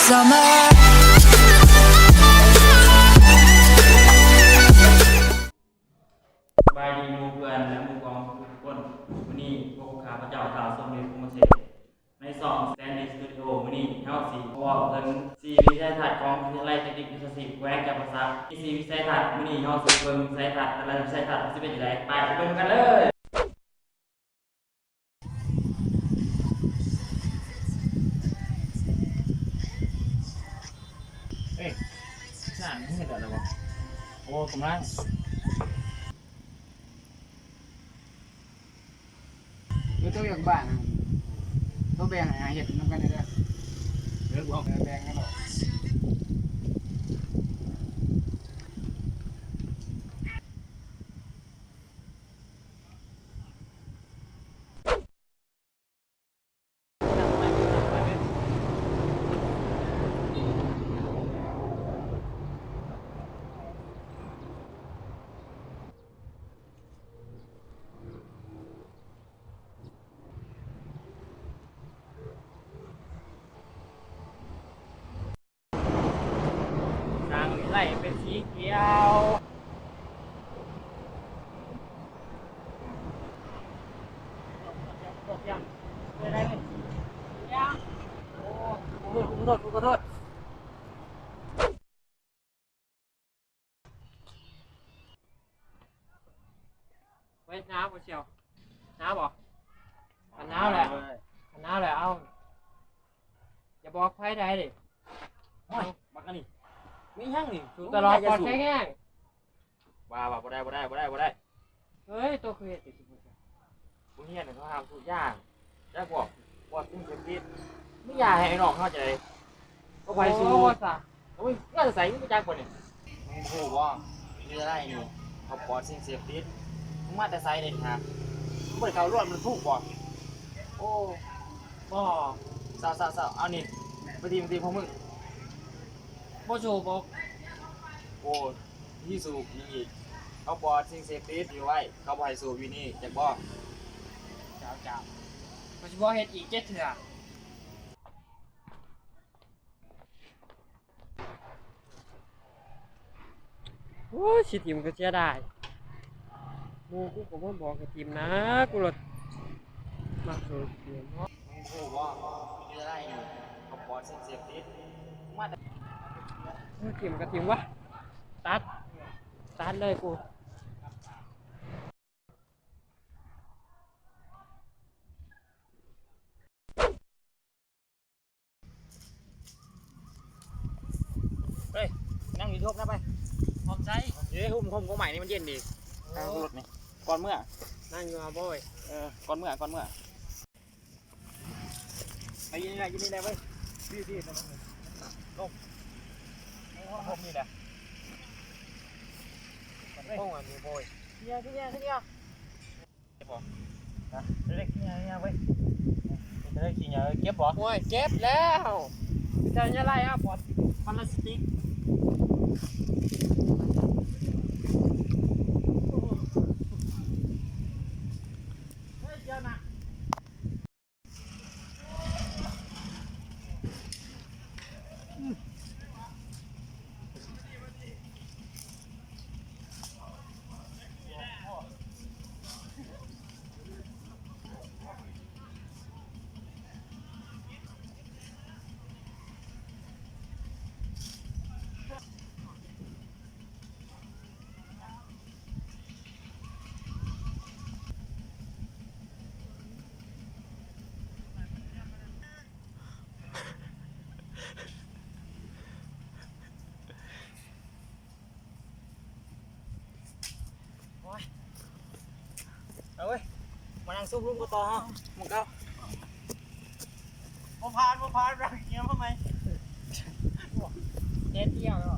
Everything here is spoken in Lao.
ສະບາຍດີໝູ່ເພື່ອນ ແລະ ໝູ່ກອງທຸກໆຄົນ. ມື້ນີ້ພົບກັບຂ້າພະເຈົ້າ ທ້າວ ສົມເດັດ ພົມມະເສນ ໃນຊ່ອງ Stanley Studio. ມື້ນີ້ເຮົາຊິມາເວົ້າເຖິງສີ່ວິໄສທັດຂອງວິທະຍາໄລເຕັກນິກວິຊາຊີບແຂວງຈຳປາສັກ. ມີສີ່ວິໄສທັດ, ມື້ນີ້ເຮົາຊິເບິ່ງວິໄສທັດ ແຕ່ລະວິໄສທັດວ່າຊິເປັນຈັ່ງໃດ. ໄປ ໄປເບິ່ງນຳກັນເລີຍ. ເອີຍ ຊ່າງເຮັດແລ້ວບໍ່? ໂອ້ ກຳລັງ ເອີ ໂຕຢາກບ້ານ ໂຕແບ່ງໃຫ້ເຮັດນຳກັນເດີ. ເອີ ເອີ ແບ່ງກັນເນາະ. ສ້າງວິໄລເປັນສີຂຽວ. ໂອ້ຍ ໜາວບໍ່ສ່ຽວ? ໜາວບໍ່? ຄັນໜາວແຫຼະ ຄັນໜາວແຫຼະ ເອົາ ຢ່າບອກໃຜໄດ້ເດ້. ໂອ້ຍ ບັກອັນນີ້ ມີຫຍັງນີ້? ສູ້ຕະຫຼອດ ປອດແຂງແຮງ. ວ່າ ວ່າ ບໍ່ໄດ້ ບໍ່ໄດ້ ບໍ່ໄດ້ ບໍ່ໄດ້. ເຮີ້ຍ ໂຕຄືເຮັດຈັ່ງຊີ້? ຜູ້ຮຽນເຂົາຫ້າມສູບຢາ. ຈັກບອກ ປອດສິ່ງເສບຕິດ. ມີຢາໃຫ້ນ້ອງເຮົາຈັ່ງໃດ? ກໍໄປສູ່. ໂອ້ ວ່າຊະ. ໂອ້ຍ ມາແຕ່ໃສ? ມຶງຮູ້ຈັກບໍ່ນີ້? ມຶງຮູ້ບໍ່? ວິທະຍາໄລນີ້ ເຂົາປອດສິ່ງເສບຕິດ. ມຶງມາແຕ່ໃສເດນີ້ຫາ? ມຶງບໍ່ໄດ້ເຂົ້າຮ່ວມ ມັນຖືກບໍ່? ໂອ້ ບໍ່. ເຊົາໆໆ ເອົານີ້ ໄປຖິ້ມ ໄປຖິ້ມຂອງມຶງ. ບໍ່ສູບບໍ່? ໂອ້ ມີສູບອີກ. ເຂົາປອດສິ່ງເສບຕິດຢູ່ໄວ້ ເຂົາບໍ່ໃຫ້ສູບຢູ່ນີ້ ຈັກບໍ່? ເຈົ້າໆ ຂ້ອຍຊິບໍ່ເຮັດອີກຈັກເທື່ອ. ໂອ້ຍ ຊິຖິ້ມກໍເສຍດາຍ ໝູ່ກູກໍບໍ່ບອກໃຫ້ຖິ້ມນະ ກູລະມັກສູບເນາະ. ມຶງຮູ້ບໍ່? ວິທະຍາໄລນີ້ ເຂົາປອດສິ່ງເສບຕິດ. ມາແຕ່ ໂອ້ຍ ຖິ້ມກໍຖິ້ມວະ ຕັດ ຕັດເລີຍກູ. ເອີຍ ນັ່ງຢູ່ທົ່ມນະໄປ. ຂອບໃຈ. ເອີຍ ຮົ່ມ ຮົ່ມກົກໄມ້ນີ້ມັນເຢັນດີ. ໂອ້ ນັ່ງລົດນີ້ ກ່ອນເມືອ. ນັ່ງຢູ່ຫາໂບຍ. ເອີ ກ່ອນເມືອ ກ່ອນເມືອ. ໄປຢູ່ນີ້ແຫຼະ ຢູ່ນີ້ແຫຼະເວີຍ. ພີ້ໆ ລົງ ລົງນີ້ແຫຼະ. ມັນໂຄ້ງອັນນີ້ໂບຍ. ເຫື່ອ ເຫື່ອ ເຫື່ອ. ເຈັບບໍ່? ຮະ? ໄດ້ຂີ້ເຫຍື້ອເວີຍ. ໄດ້ຂີ້ເຫຍື້ອເກັບບໍ່? ໂອ້ຍ ເຈັບແລ້ວ. ມີແຕ່ເຫຍື້ອໄລ່ ເອົາປອດພາລາສຕິກ. ເຮີ້ຍ ຢ່ານະ. ໂອ້ຍ ເອົາເວີຍ ມານັ່ງສູບລຸ່ມກັນຕໍ່ເຮົາ ໝູ່ເກົ່າ. ບໍ່ຜ່ານ ບໍ່ຜ່ານ ເອົາເຫຍື້ອມາໃໝ່. ເດັດດຽວເນາະ.